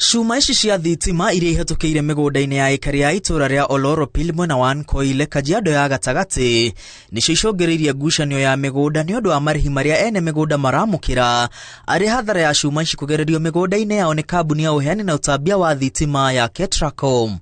Cuma ici cia thitima iria ihĩtũkĩire mĩgũnda-inĩ ya ĩkari ya itũra rĩa Oloropil mwena wa Nkoile Kajiado ya gatagatĩ nĩcio icũngĩrĩirie ngucanio ya mĩgũnda nĩ ũndũ wa marĩhi marĩa ene mĩgũnda maramũkĩra arĩ hathara ya cuma ici kũgererio mĩgũnda-inĩ yao nĩ kambuni ya ũheani na ũtambia wa thitima ya Ketracom.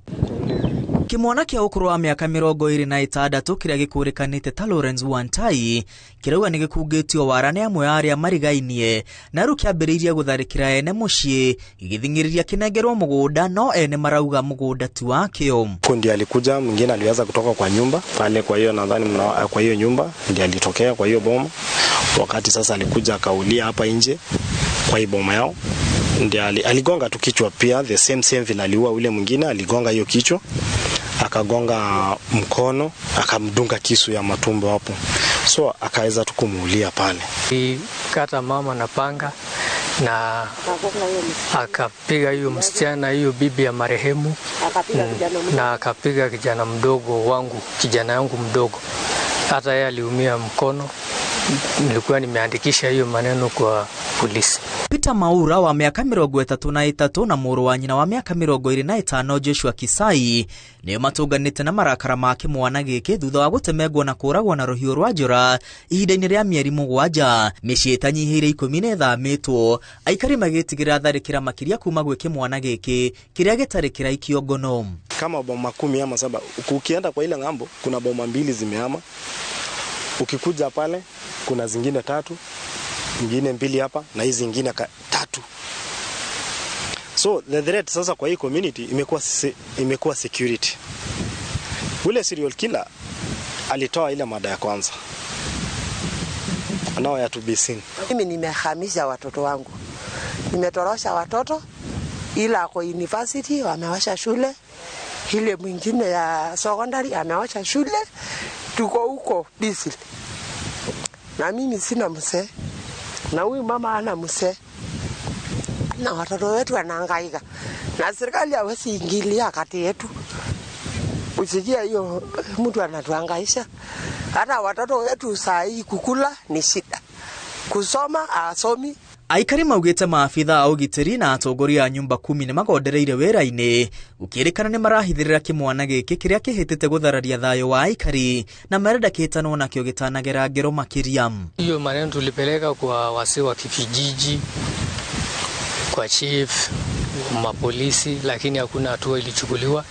Kĩmwana kĩa ũkũrũ wa mĩaka 26 kĩrĩa gĩkũrĩkanĩte ta Lawrence Wantai kĩrauga nĩ gĩkungĩtio wara nĩ amwe a arĩa marigainie na rĩu kĩambĩrĩirie gũtharĩkĩra ene mũciĩ gĩgĩthing'ĩrĩria kĩnengerwo mũgũnda no ene marauga mũgũnda ti wakĩo. Kundi alikuja mwingine aliweza kutoka kwa nyumba pale, kwa hiyo nadhani kwa hiyo nyumba ndiye alitokea kwa hiyo boma. Wakati sasa alikuja akaulia hapa nje kwa hiyo boma yao, ndiye aligonga tu kichwa pia the same same vile aliua ule mwingine, aligonga hiyo kichwa, akagonga mkono, akamdunga kisu ya matumbo hapo, so akaweza tu kumuulia pale. Kata mama na panga na akapiga hiyo msichana, hiyo bibi ya marehemu, na akapiga kijana mdogo wangu, kijana yangu mdogo, hata yeye aliumia mkono. Nilikuwa nimeandikisha hiyo maneno kwa polisi. Peter Maura wa miaka 33 na mũrũ wa nyina wa miaka 25 Joshua Kisai nĩo matũnganĩte na marakara ma kĩmwana gĩkĩ thutha wa gũtemengwo na kũragwo na rũhiũ rwa njora ihinda-inĩ rĩa mĩeri 7. Mĩciĩ ĩtanyihĩire 10 nĩ ĩthamĩtwo, aikari magĩtigĩra tharĩkĩra makĩria kuma gwĩ kĩmwana gĩkĩ kĩrĩa gĩtarĩ kĩraikio ngono. Kama boma 10 ama 7, ukienda kwa ile ng'ambo kuna boma 2 zimehama, ukikuja pale kuna zingine 3, nyingine 2 hapa na hizi zingine 3. So the threat sasa kwa hii community imekuwa security. Ule serial killer alitoa ile mada ya kwanza. Nao ya to be seen. Mimi nimehamisha watoto wangu. Nimetorosha watoto ila kwa university wamewasha shule, ile mwingine ya secondary amewasha shule, tuko huko busy. Na mimi sina mzee, na huyu mama ana mzee, na watoto wetu wanahangaika, na serikali hawezi ingilia kati yetu. Usikia hiyo mtu anatuhangaisha. Hata watoto wetu saa hii kukula ni shida, kusoma asomi. Aikari maugĩte maabitha a ũgitĩri na atongoria a nyumba 10 nĩ magondereire wĩra-inĩ gũkĩrĩkana nĩ marahithĩrĩra kĩmwana gĩkĩ kĩrĩa kĩhĩtĩte gũthararia thayũ wa aikari na marenda kĩhĩtanwo nakĩo gĩtanagera ngero makĩria. Hiyo maneno tulipeleka kwa wasee wa kijiji, kwa chief, mapolisi, lakini hakuna hatua ilichukuliwa.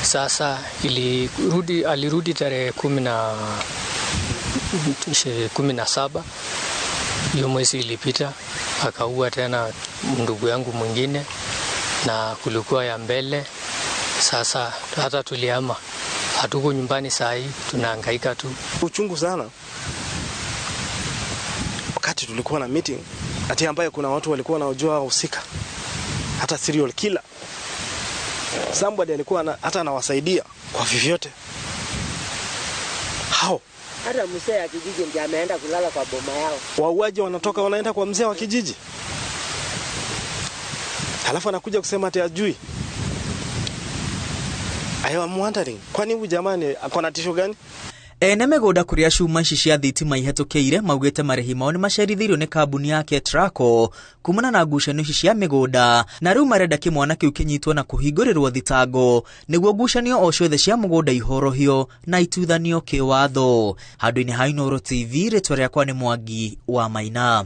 Sasa alirudi tarehe 17 hiyo mwezi ilipita, akaua tena ndugu yangu mwingine na kulikuwa ya mbele. Sasa hata tulihama, hatuko nyumbani saa hii, tunahangaika tu. Uchungu sana. Wakati tulikuwa na meeting ati ambaye kuna watu walikuwa wanaojua wahusika, hata serial killer, somebody alikuwa hata anawasaidia kwa vyovyote. Hao hata mzee wa kijiji ndiye ameenda kulala kwa boma yao. Wauaji wanatoka wanaenda kwa mzee wa kijiji, halafu anakuja kusema ati ajui. I am wondering, kwani huyu jamani akona tisho gani? Ene mĩgũnda kũrĩa cuma ici cia thitima ihĩtũkĩire maugĩte marĩhi mao nĩ macerithirio nĩ kambuni ya Ketraco kumana na ngucanio ici cia mĩgũnda, na rĩu marenda kĩmwana kĩu kĩnyitwo na kũhingũrĩrwo thitango nĩguo ngucanio o ciothe cia mũgũnda ihorohio na ituithanio kĩwatho. Handũ-inĩ ha Inooro TV, rĩtwa rĩakwa nĩ Mwangi wa Maina.